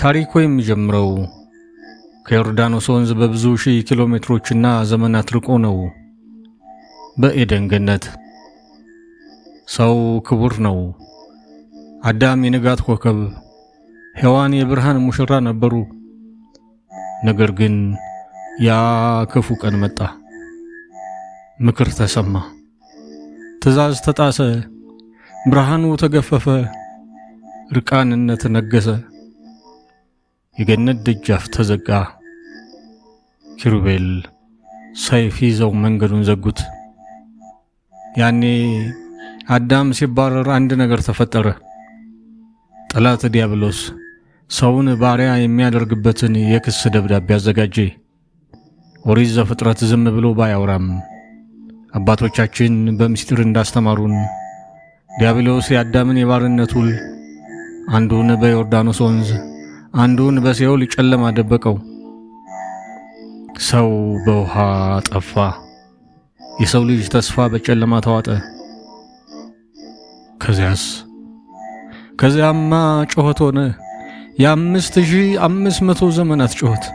ታሪኩ የሚጀምረው ከዮርዳኖስ ወንዝ በብዙ ሺህ ኪሎ ሜትሮችና ዘመናት ርቆ ነው። በኤደን ገነት ሰው ክቡር ነው። አዳም የንጋት ኮከብ፣ ሔዋን የብርሃን ሙሽራ ነበሩ። ነገር ግን ያ ክፉ ቀን መጣ። ምክር ተሰማ፣ ትእዛዝ ተጣሰ፣ ብርሃኑ ተገፈፈ፣ እርቃንነት ነገሰ። የገነት ደጃፍ ተዘጋ። ኪሩቤል ሰይፍ ይዘው መንገዱን ዘጉት። ያኔ አዳም ሲባረር አንድ ነገር ተፈጠረ። ጠላት ዲያብሎስ ሰውን ባሪያ የሚያደርግበትን የክስ ደብዳቤ አዘጋጀ። ኦሪት ዘፍጥረት ዝም ብሎ ባያወራም አባቶቻችን በምስጢር እንዳስተማሩን ዲያብሎስ የአዳምን የባርነት ውል አንዱን በዮርዳኖስ ወንዝ አንዱን በሲኦል ጨለማ ደበቀው። ሰው በውሃ ጠፋ። የሰው ልጅ ተስፋ በጨለማ ተዋጠ። ከዚያስ? ከዚያማ ጩኸት ሆነ። የ5500 ዘመናት ጩኸት።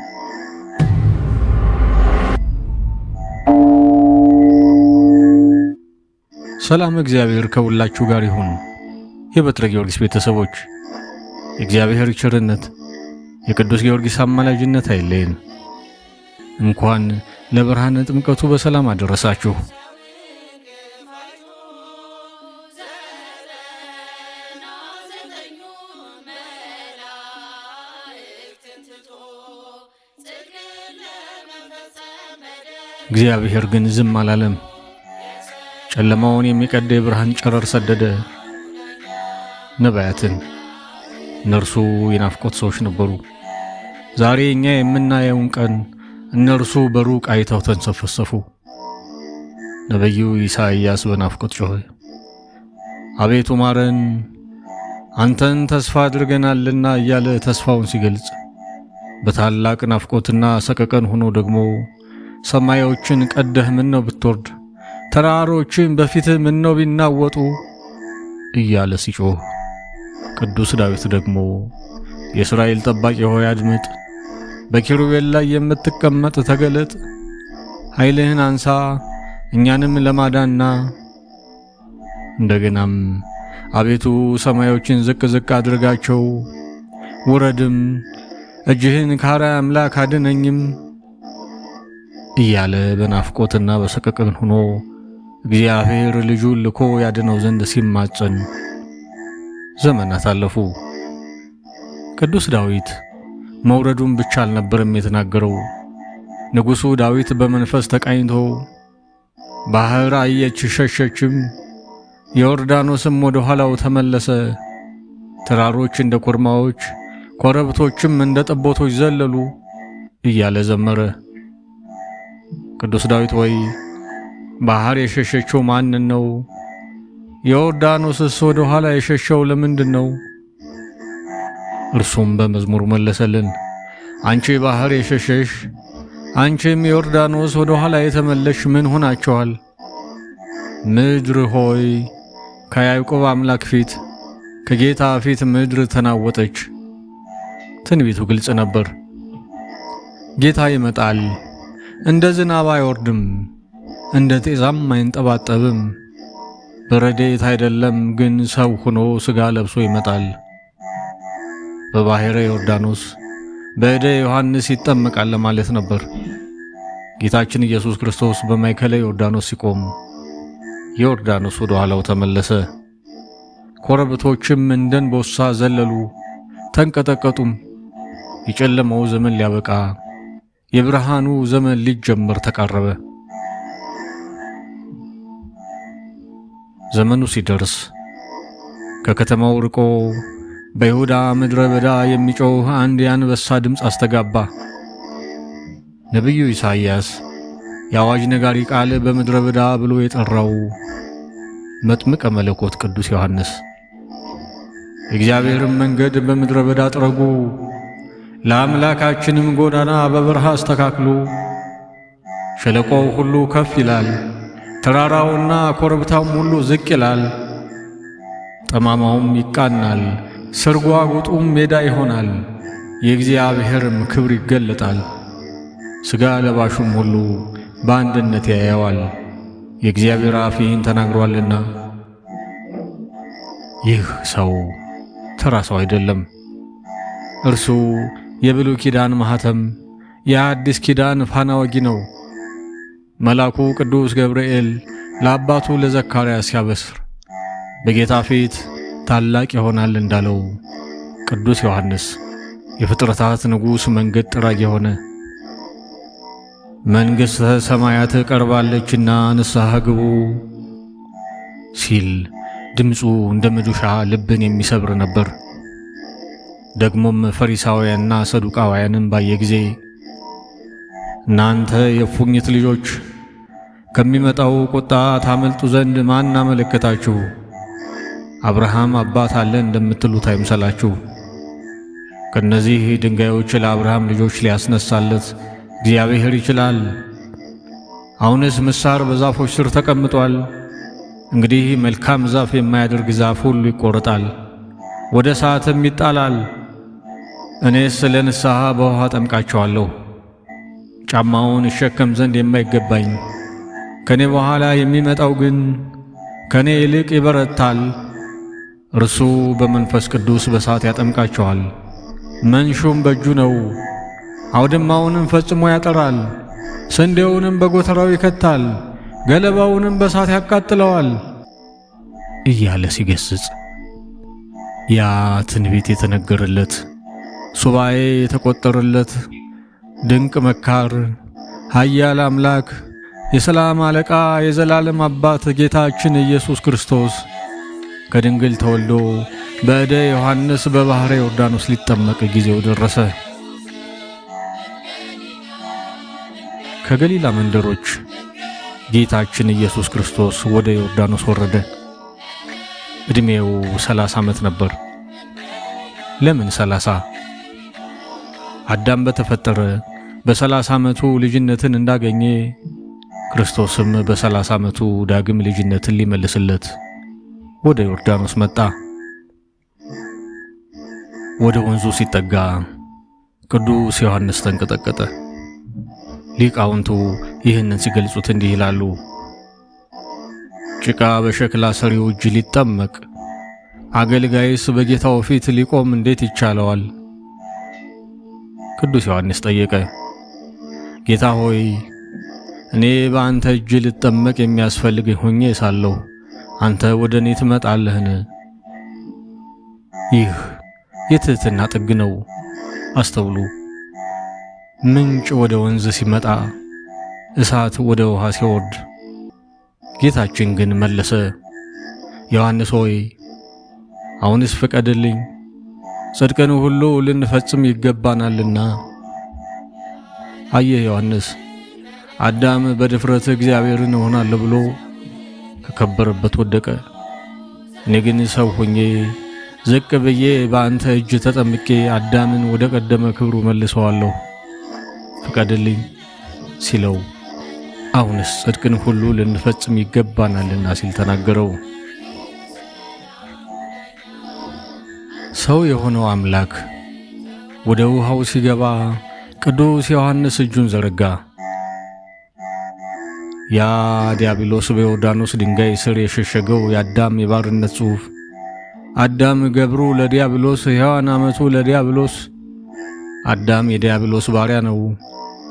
ሰላም እግዚአብሔር ከሁላችሁ ጋር ይሁን። የበትረ ጊዮርጊስ ቤተሰቦች የእግዚአብሔር ቸርነት የቅዱስ ጊዮርጊስ አማላጅነት አይለየን። እንኳን ለብርሃነ ጥምቀቱ በሰላም አደረሳችሁ። 99ኙ መላእክትን ትቶ ጽድቅን ለመፈጸም እግዚአብሔር ግን ዝም አላለም። ጨለማውን የሚቀድ የብርሃን ጨረር ሰደደ። ነቢያትን፣ እነርሱ የናፍቆት ሰዎች ነበሩ። ዛሬ እኛ የምናየውን ቀን እነርሱ በሩቅ አይተው ተንሰፈሰፉ። ነቢዩ ኢሳይያስ በናፍቆት ጮኸ፣ አቤቱ ማረን፣ አንተን ተስፋ አድርገናልና እያለ ተስፋውን ሲገልጽ በታላቅ ናፍቆትና ሰቀቀን ሆኖ ደግሞ ሰማዮችን ቀደህ ምነው ብትወርድ፣ ተራሮችን በፊትህ ምነው ቢናወጡ እያለ ሲጮህ፣ ቅዱስ ዳዊት ደግሞ የእስራኤል ጠባቂ ሆይ አድምጥ፣ በኪሩቤል ላይ የምትቀመጥ ተገለጥ፣ ኃይልህን አንሳ እኛንም ለማዳንና። እንደገናም አቤቱ ሰማዮችን ዝቅ ዝቅ አድርጋቸው፣ ውረድም፣ እጅህን ካራ አምላክ አድነኝም እያለ በናፍቆትና በሰቀቀን ሆኖ እግዚአብሔር ልጁን ልኮ ያድነው ዘንድ ሲማጸን ዘመናት አለፉ። ቅዱስ ዳዊት መውረዱን ብቻ አልነበረም የተናገረው። ንጉሡ ዳዊት በመንፈስ ተቃኝቶ ባህር አየች ሸሸችም፣ ዮርዳኖስም ወደ ኋላው ተመለሰ፣ ተራሮች እንደ ኮርማዎች ኮረብቶችም እንደ ጠቦቶች ዘለሉ እያለ ዘመረ። ቅዱስ ዳዊት ወይ ባህር የሸሸችው ማንን ነው? ዮርዳኖስስ ወደ ኋላ የሸሸው ለምንድን ነው? እርሱም በመዝሙር መለሰልን፣ አንቺ ባህር የሸሸሽ አንቺም ዮርዳኖስ ወደ ኋላ የተመለሽ ምን ሆናችኋል? ምድር ሆይ ከያዕቆብ አምላክ ፊት ከጌታ ፊት ምድር ተናወጠች። ትንቢቱ ግልጽ ነበር። ጌታ ይመጣል፣ እንደ ዝናብ አይወርድም፣ እንደ ጤዛም አይንጠባጠብም። በረድኤት አይደለም፣ ግን ሰው ሆኖ ሥጋ ለብሶ ይመጣል። በባሕረ ዮርዳኖስ በእደ ዮሐንስ ይጠመቃል ለማለት ነበር። ጌታችን ኢየሱስ ክርስቶስ በማእከለ ዮርዳኖስ ሲቆም ዮርዳኖስ ወደ ኋላው ተመለሰ። ኮረብቶችም እንደ እንቦሳ ዘለሉ፣ ተንቀጠቀጡም። የጨለማው ዘመን ሊያበቃ የብርሃኑ ዘመን ሊጀመር ተቃረበ። ዘመኑ ሲደርስ ከከተማው ርቆ በይሁዳ ምድረ በዳ የሚጮህ አንድ የአንበሳ ድምፅ አስተጋባ። ነቢዩ ኢሳይያስ የአዋጅ ነጋሪ ቃል በምድረ በዳ ብሎ የጠራው መጥምቀ መለኮት ቅዱስ ዮሐንስ የእግዚአብሔርን መንገድ በምድረ በዳ ጥረጉ፣ ለአምላካችንም ጎዳና በበረሃ አስተካክሉ። ሸለቆው ሁሉ ከፍ ይላል፣ ተራራውና ኮረብታውም ሁሉ ዝቅ ይላል። ጠማማውም ይቃናል፣ ስርጓጉጡም ሜዳ ይሆናል፣ የእግዚአብሔርም ክብር ይገለጣል። ሥጋ ለባሹም ሁሉ በአንድነት ያየዋል፣ የእግዚአብሔር አፍ ይህን ተናግሯልና። ይህ ሰው ተራ ሰው አይደለም። እርሱ የብሉይ ኪዳን ማኅተም፣ የአዲስ ኪዳን ፋና ወጊ ነው። መልአኩ ቅዱስ ገብርኤል ለአባቱ ለዘካርያስ ሲያበስር በጌታ ፊት ታላቅ ይሆናል እንዳለው ቅዱስ ዮሐንስ የፍጥረታት ንጉሥ መንገድ ጠራጊ የሆነ መንግሥተ ሰማያት ቀርባለችና ንስሐ ግቡ ሲል ድምፁ እንደ መዶሻ ልብን የሚሰብር ነበር። ደግሞም ፈሪሳውያንና ሰዱቃውያንን ባየ ጊዜ እናንተ የእፉኝት ልጆች ከሚመጣው ቁጣ ታመልጡ ዘንድ ማን አመለከታችሁ? አብርሃም አባት አለን እንደምትሉት አይምሰላችሁ። ከእነዚህ ድንጋዮች ለአብርሃም ልጆች ሊያስነሳለት እግዚአብሔር ይችላል። አሁንስ ምሳር በዛፎች ስር ተቀምጧል። እንግዲህ መልካም ዛፍ የማያደርግ ዛፍ ሁሉ ይቆረጣል፣ ወደ እሳትም ይጣላል። እኔስ ለንስሐ በውሃ አጠምቃቸዋለሁ። ጫማውን እሸከም ዘንድ የማይገባኝ ከኔ በኋላ የሚመጣው ግን ከኔ ይልቅ ይበረታል። እርሱ በመንፈስ ቅዱስ በእሳት ያጠምቃቸዋል። መንሹም በእጁ ነው፣ አውድማውንም ፈጽሞ ያጠራል፣ ስንዴውንም በጎተራው ይከታል፣ ገለባውንም በእሳት ያቃጥለዋል እያለ ሲገስጽ ያ ትንቢት የተነገረለት ሱባኤ የተቆጠረለት ድንቅ መካር ኃያል አምላክ የሰላም አለቃ የዘላለም አባት ጌታችን ኢየሱስ ክርስቶስ ከድንግል ተወልዶ በእደ ዮሐንስ በባሕረ ዮርዳኖስ ሊጠመቅ ጊዜው ደረሰ። ከገሊላ መንደሮች ጌታችን ኢየሱስ ክርስቶስ ወደ ዮርዳኖስ ወረደ። ዕድሜው 30 ዓመት ነበር። ለምን 30? አዳም በተፈጠረ በ30 ዓመቱ ልጅነትን እንዳገኘ ክርስቶስም በ30 ዓመቱ ዳግም ልጅነትን ሊመልስለት ወደ ዮርዳኖስ መጣ። ወደ ወንዙ ሲጠጋ ቅዱስ ዮሐንስ ተንቀጠቀጠ። ሊቃውንቱ ይህንን ሲገልጹት እንዲህ ይላሉ። ጭቃ በሸክላ ሰሪው እጅ ሊጠመቅ አገልጋይስ በጌታው ፊት ሊቆም እንዴት ይቻለዋል? ቅዱስ ዮሐንስ ጠየቀ። ጌታ ሆይ፣ እኔ በአንተ እጅ ልጠመቅ የሚያስፈልግ ሆኜ ሳለሁ አንተ ወደ እኔ ትመጣለህን? ይህ የትሕትና ጥግ ነው። አስተውሉ። ምንጭ ወደ ወንዝ ሲመጣ፣ እሳት ወደ ውሃ ሲወርድ፣ ጌታችን ግን መለሰ፣ ዮሐንስ ሆይ አሁንስ ፍቀድልኝ፣ ጽድቅን ሁሉ ልንፈጽም ይገባናልና። አየህ ዮሐንስ፣ አዳም በድፍረት እግዚአብሔርን እሆናለሁ ብሎ ከከበረበት ወደቀ። እኔ ግን ሰው ሆኜ ዝቅ ብዬ በአንተ እጅ ተጠምቄ አዳምን ወደ ቀደመ ክብሩ መልሰዋለሁ፣ ፍቀድልኝ ሲለው አሁንስ ጽድቅን ሁሉ ልንፈጽም ይገባናልና ሲል ተናገረው። ሰው የሆነው አምላክ ወደ ውሃው ሲገባ ቅዱስ ዮሐንስ እጁን ዘረጋ። ያ ዲያብሎስ በዮርዳኖስ ድንጋይ ስር የሸሸገው የአዳም የባርነት ጽሑፍ አዳም ገብሩ ለዲያብሎስ፣ ሔዋን አመቱ ለዲያብሎስ፣ አዳም የዲያብሎስ ባሪያ ነው፣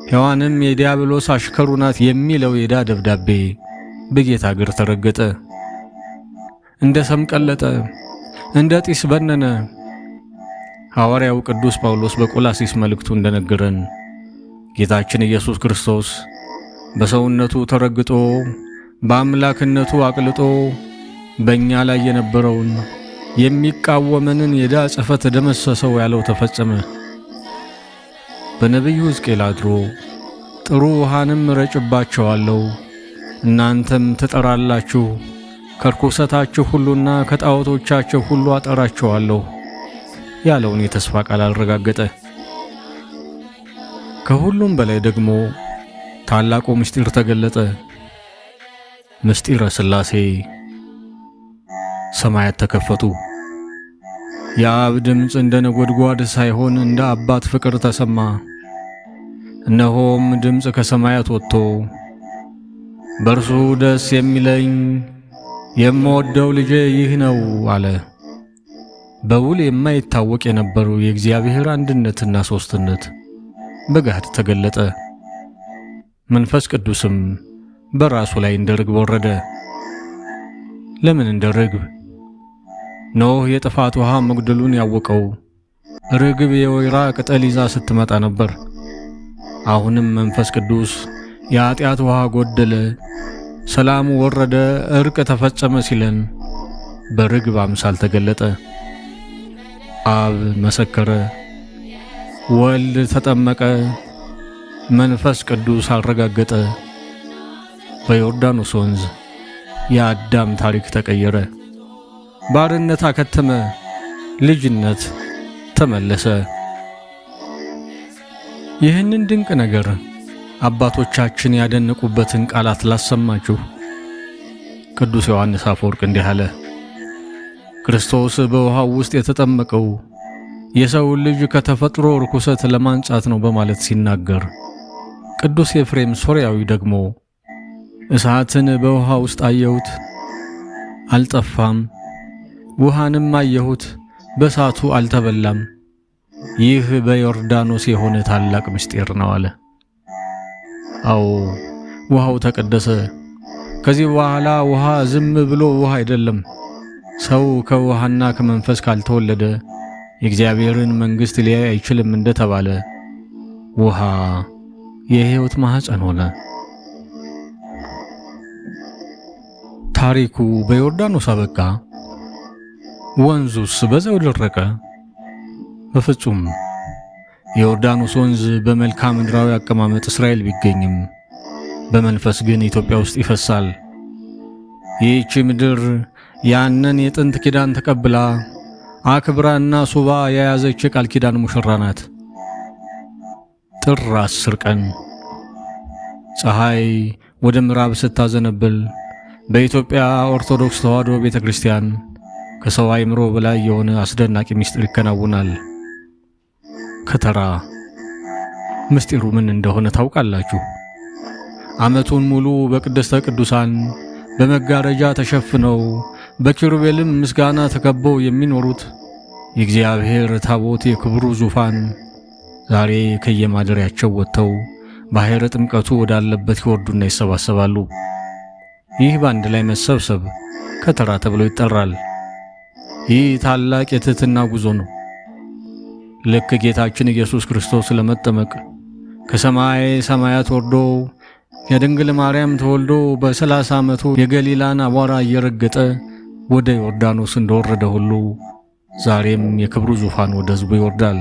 ሔዋንም የዲያብሎስ አሽከሩ ናት የሚለው የዕዳ ደብዳቤ በጌታ እግር ተረገጠ። እንደ ሰም ቀለጠ፣ እንደ ጢስ በነነ። ሐዋርያው ቅዱስ ጳውሎስ በቆላሲስ መልእክቱ እንደነገረን ጌታችን ኢየሱስ ክርስቶስ በሰውነቱ ተረግጦ በአምላክነቱ አቅልጦ በእኛ ላይ የነበረውን የሚቃወመንን የዕዳ ጽሕፈት ደመሰሰው ያለው ተፈጸመ። በነቢዩ ሕዝቅኤል አድሮ ጥሩ ውሃንም እረጭባቸዋለሁ፣ እናንተም ትጠራላችሁ፣ ከርኩሰታችሁ ሁሉና ከጣዖቶቻችሁ ሁሉ አጠራችኋለሁ ያለውን የተስፋ ቃል አረጋገጠ። ከሁሉም በላይ ደግሞ ታላቁ ምስጢር ተገለጠ። ምስጢረ ሥላሴ። ሰማያት ተከፈቱ። የአብ ድምፅ እንደ ነጎድጓድ ሳይሆን እንደ አባት ፍቅር ተሰማ። እነሆም ድምፅ ከሰማያት ወጥቶ በእርሱ ደስ የሚለኝ የምወደው ልጄ ይህ ነው አለ። በውል የማይታወቅ የነበረው የእግዚአብሔር አንድነትና ሦስትነት በገሃድ ተገለጠ። መንፈስ ቅዱስም በራሱ ላይ እንደ ርግብ ወረደ። ለምን እንደ ርግብ? ኖህ የጥፋት ውሃ መጉደሉን ያወቀው ርግብ የወይራ ቅጠል ይዛ ስትመጣ ነበር። አሁንም መንፈስ ቅዱስ የኃጢአት ውሃ ጎደለ፣ ሰላም ወረደ፣ እርቅ ተፈጸመ ሲለን በርግብ አምሳል ተገለጠ። አብ መሰከረ፣ ወልድ ተጠመቀ፣ መንፈስ ቅዱስ አረጋገጠ። በዮርዳኖስ ወንዝ የአዳም ታሪክ ተቀየረ። ባርነት አከተመ፣ ልጅነት ተመለሰ። ይህንን ድንቅ ነገር አባቶቻችን ያደነቁበትን ቃላት ላሰማችሁ። ቅዱስ ዮሐንስ አፈወርቅ እንዲህ አለ። ክርስቶስ በውሃው ውስጥ የተጠመቀው የሰውን ልጅ ከተፈጥሮ ርኩሰት ለማንጻት ነው በማለት ሲናገር፣ ቅዱስ ኤፍሬም ሶርያዊ ደግሞ እሳትን በውሃ ውስጥ አየሁት አልጠፋም፣ ውሃንም አየሁት በእሳቱ አልተበላም፣ ይህ በዮርዳኖስ የሆነ ታላቅ ምስጢር ነው አለ። አዎ ውሃው ተቀደሰ። ከዚህ በኋላ ውሃ ዝም ብሎ ውሃ አይደለም። ሰው ከውሃና ከመንፈስ ካልተወለደ የእግዚአብሔርን መንግሥት ሊያይ አይችልም እንደተባለ ውሃ የሕይወት ማኅፀን ሆነ። ታሪኩ በዮርዳኖስ አበቃ? ወንዙስ በዛው ደረቀ? በፍጹም። የዮርዳኖስ ወንዝ በመልክዓ ምድራዊ አቀማመጥ እስራኤል ቢገኝም በመንፈስ ግን ኢትዮጵያ ውስጥ ይፈሳል። ይህቺ ምድር ያንን የጥንት ኪዳን ተቀብላ አክብራና ሱባ የያዘች የቃል ኪዳን ሙሽራ ናት። ጥር 10 ቀን ፀሐይ ወደ ምዕራብ ስታዘነብል በኢትዮጵያ ኦርቶዶክስ ተዋሕዶ ቤተ ክርስቲያን ከሰው አእምሮ በላይ የሆነ አስደናቂ ምስጢር ይከናወናል። ከተራ ምስጢሩ ምን እንደሆነ ታውቃላችሁ? ዓመቱን ሙሉ በቅድስተ ቅዱሳን በመጋረጃ ተሸፍነው በኪሩቤልም ምስጋና ተከበው የሚኖሩት የእግዚአብሔር ታቦት የክብሩ ዙፋን ዛሬ ከየማደሪያቸው ወጥተው ባሕረ ጥምቀቱ ወዳለበት ይወርዱና ይሰባሰባሉ። ይህ በአንድ ላይ መሰብሰብ ከተራ ተብሎ ይጠራል። ይህ ታላቅ የትሕትና ጉዞ ነው። ልክ ጌታችን ኢየሱስ ክርስቶስ ለመጠመቅ ከሰማይ ሰማያት ወርዶ የድንግል ማርያም ተወልዶ በ30 ዓመቱ የገሊላን አቧራ እየረገጠ ወደ ዮርዳኖስ እንደወረደ ሁሉ ዛሬም የክብሩ ዙፋን ወደ ሕዝቡ ይወርዳል።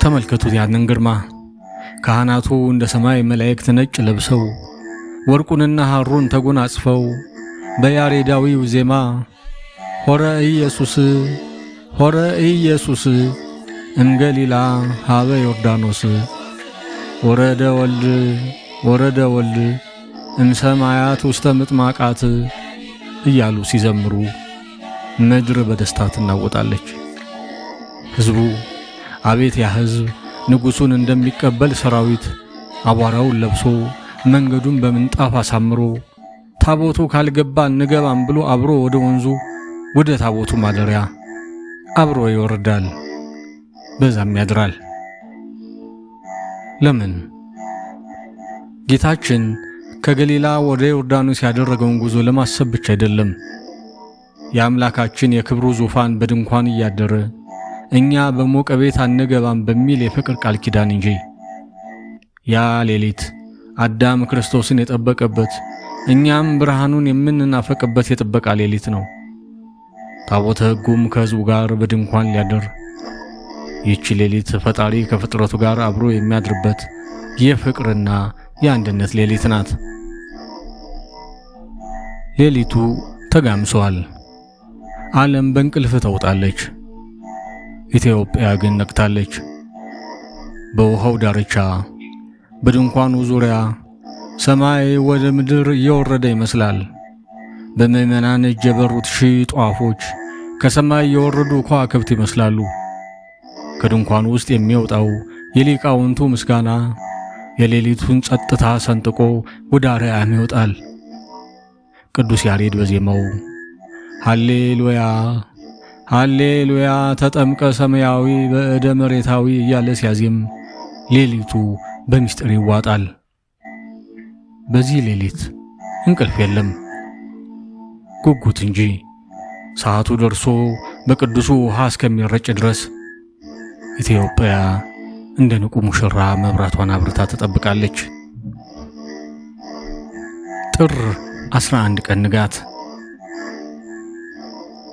ተመልከቱት ያንን ግርማ። ካህናቱ እንደ ሰማይ መላእክት ነጭ ለብሰው ወርቁንና ሐሩን ተጎናጽፈው በያሬዳዊው ዜማ ሆረ ኢየሱስ ሆረ ኢየሱስ እምገሊላ ሀበ ዮርዳኖስ ወረደ ወልድ ወረደ ወልድ እምሰማያት ውስተ ምጥማቃት እያሉ ሲዘምሩ ምድር በደስታ ትናወጣለች። ሕዝቡ አቤት ያ ሕዝብ ንጉሡን እንደሚቀበል ሰራዊት አቧራውን ለብሶ መንገዱን በምንጣፍ አሳምሮ ታቦቱ ካልገባ እንገባም ብሎ አብሮ ወደ ወንዙ ወደ ታቦቱ ማደሪያ አብሮ ይወርዳል፣ በዛም ያድራል። ለምን? ጌታችን ከገሊላ ወደ ዮርዳኖስ ያደረገውን ጉዞ ለማሰብ ብቻ አይደለም። የአምላካችን የክብሩ ዙፋን በድንኳን እያደረ እኛ በሞቀ ቤት አንገባም በሚል የፍቅር ቃል ኪዳን እንጂ። ያ ሌሊት አዳም ክርስቶስን የጠበቀበት እኛም ብርሃኑን የምንናፈቅበት የጥበቃ ሌሊት ነው። ታቦተ ሕጉም ከሕዝቡ ጋር በድንኳን ሊያድር፣ ይህች ሌሊት ፈጣሪ ከፍጥረቱ ጋር አብሮ የሚያድርበት የፍቅርና የአንድነት ሌሊት ናት። ሌሊቱ ተጋምሷል። ዓለም በእንቅልፍ ተውጣለች። ኢትዮጵያ ግን ነቅታለች። በውሃው ዳርቻ በድንኳኑ ዙሪያ ሰማይ ወደ ምድር እየወረደ ይመስላል። በምዕመናን እጅ የበሩት 1000 ጧፎች ከሰማይ የወረዱ ከዋክብት ይመስላሉ። ከድንኳኑ ውስጥ የሚወጣው የሊቃውንቱ ምስጋና የሌሊቱን ጸጥታ ሰንጥቆ ወደ አርያም ይወጣል። ቅዱስ ያሬድ በዜማው ሃሌሉያ ሃሌሉያ ተጠምቀ ሰማያዊ በእደ መሬታዊ እያለ ሲያዜም ሌሊቱ በምስጢር ይዋጣል። በዚህ ሌሊት እንቅልፍ የለም፣ ጉጉት እንጂ። ሰዓቱ ደርሶ በቅዱሱ ውሃ እስከሚረጭ ድረስ ኢትዮጵያ እንደ ንቁ ሙሽራ መብራቷን አብርታ ትጠብቃለች። ጥር 11 ቀን ንጋት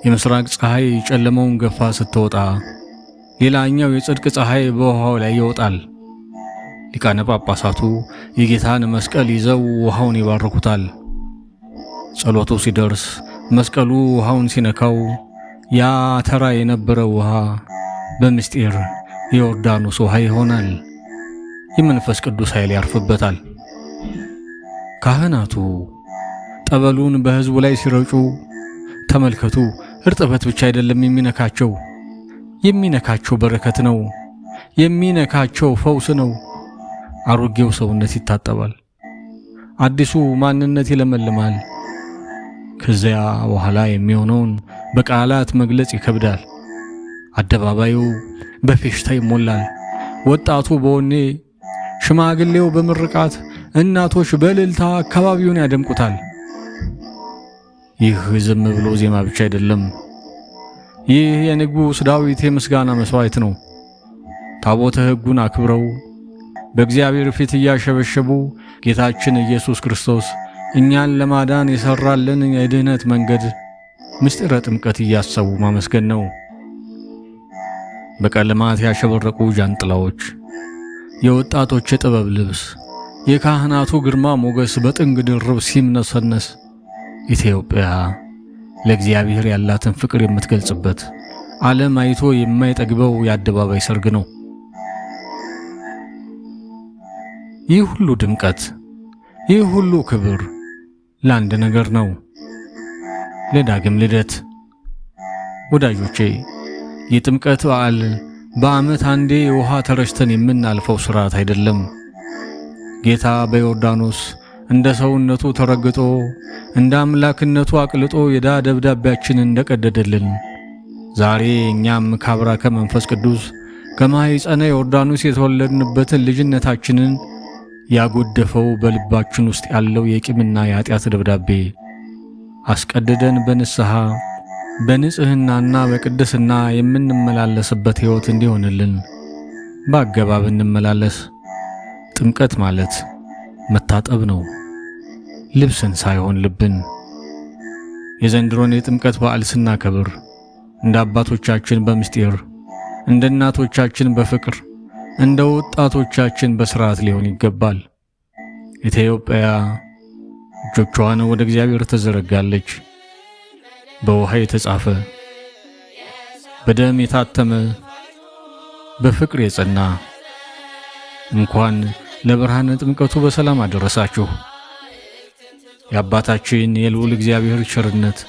የምስራቅ ፀሐይ ጨለማውን ገፋ ስትወጣ ሌላኛው የጽድቅ ፀሐይ በውሃው ላይ ይወጣል። ሊቃነ ጳጳሳቱ የጌታን መስቀል ይዘው ውሃውን ይባርኩታል። ጸሎቱ ሲደርስ መስቀሉ ውሃውን ሲነካው ያ ተራ የነበረ ውሃ በምስጢር የዮርዳኖስ ውሃ ይሆናል። የመንፈስ ቅዱስ ኃይል ያርፍበታል። ካህናቱ ጠበሉን በሕዝቡ ላይ ሲረጩ ተመልከቱ። እርጥበት ብቻ አይደለም የሚነካቸው፣ የሚነካቸው በረከት ነው። የሚነካቸው ፈውስ ነው። አሮጌው ሰውነት ይታጠባል፣ አዲሱ ማንነት ይለመልማል። ከዚያ በኋላ የሚሆነውን በቃላት መግለጽ ይከብዳል። አደባባዩ በፌሽታ ይሞላል። ወጣቱ በወኔ፣ ሽማግሌው በምርቃት፣ እናቶች በእልልታ አካባቢውን ያደምቁታል። ይህ ዝም ብሎ ዜማ ብቻ አይደለም። ይህ የንጉሥ ዳዊት የምስጋና መሥዋዕት ነው። ታቦተ ሕጉን አክብረው በእግዚአብሔር ፊት እያሸበሸቡ ጌታችን ኢየሱስ ክርስቶስ እኛን ለማዳን የሠራልን የድኅነት መንገድ ምስጢረ ጥምቀት እያሰቡ ማመስገን ነው። በቀለማት ያሸበረቁ ጃንጥላዎች፣ የወጣቶች የጥበብ ልብስ፣ የካህናቱ ግርማ ሞገስ በጥንግ ድርብ ሲምነሰነስ ኢትዮጵያ ለእግዚአብሔር ያላትን ፍቅር የምትገልጽበት ዓለም አይቶ የማይጠግበው የአደባባይ ሰርግ ነው። ይህ ሁሉ ድምቀት፣ ይህ ሁሉ ክብር ለአንድ ነገር ነው፣ ለዳግም ልደት። ወዳጆቼ፣ የጥምቀት በዓል በዓመት አንዴ ውሃ ተረጭተን የምናልፈው ሥርዓት አይደለም። ጌታ በዮርዳኖስ እንደ ሰውነቱ ተረግጦ እንደ አምላክነቱ አቅልጦ የዕዳ ደብዳቤያችንን እንደቀደደልን ዛሬ እኛም ከአብራከ መንፈስ ቅዱስ ከማኅፀነ ዮርዳኖስ የተወለድንበትን ልጅነታችንን ያጎደፈው በልባችን ውስጥ ያለው የቂምና የኃጢአት ደብዳቤ አስቀድደን በንስሐ በንጽሕናና በቅድስና የምንመላለስበት ሕይወት እንዲሆንልን በአገባብ እንመላለስ። ጥምቀት ማለት መታጠብ ነው፣ ልብስን ሳይሆን ልብን። የዘንድሮን የጥምቀት በዓል ስናከብር እንደ አባቶቻችን በምስጢር፣ እንደ እናቶቻችን በፍቅር፣ እንደ ወጣቶቻችን በሥርዓት ሊሆን ይገባል። ኢትዮጵያ እጆቿን ወደ እግዚአብሔር ትዘረጋለች። በውሃ የተጻፈ፣ በደም የታተመ፣ በፍቅር የጸና እንኳን ለብርሃነ ጥምቀቱ በሰላም አደረሳችሁ። የአባታችን የልዑል እግዚአብሔር ቸርነት፣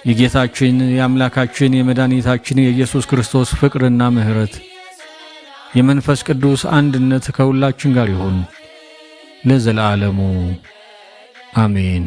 የጌታችን የአምላካችን የመድኃኒታችን የኢየሱስ ክርስቶስ ፍቅርና ምሕረት፣ የመንፈስ ቅዱስ አንድነት ከሁላችን ጋር ይሁን ለዘላለሙ አሜን።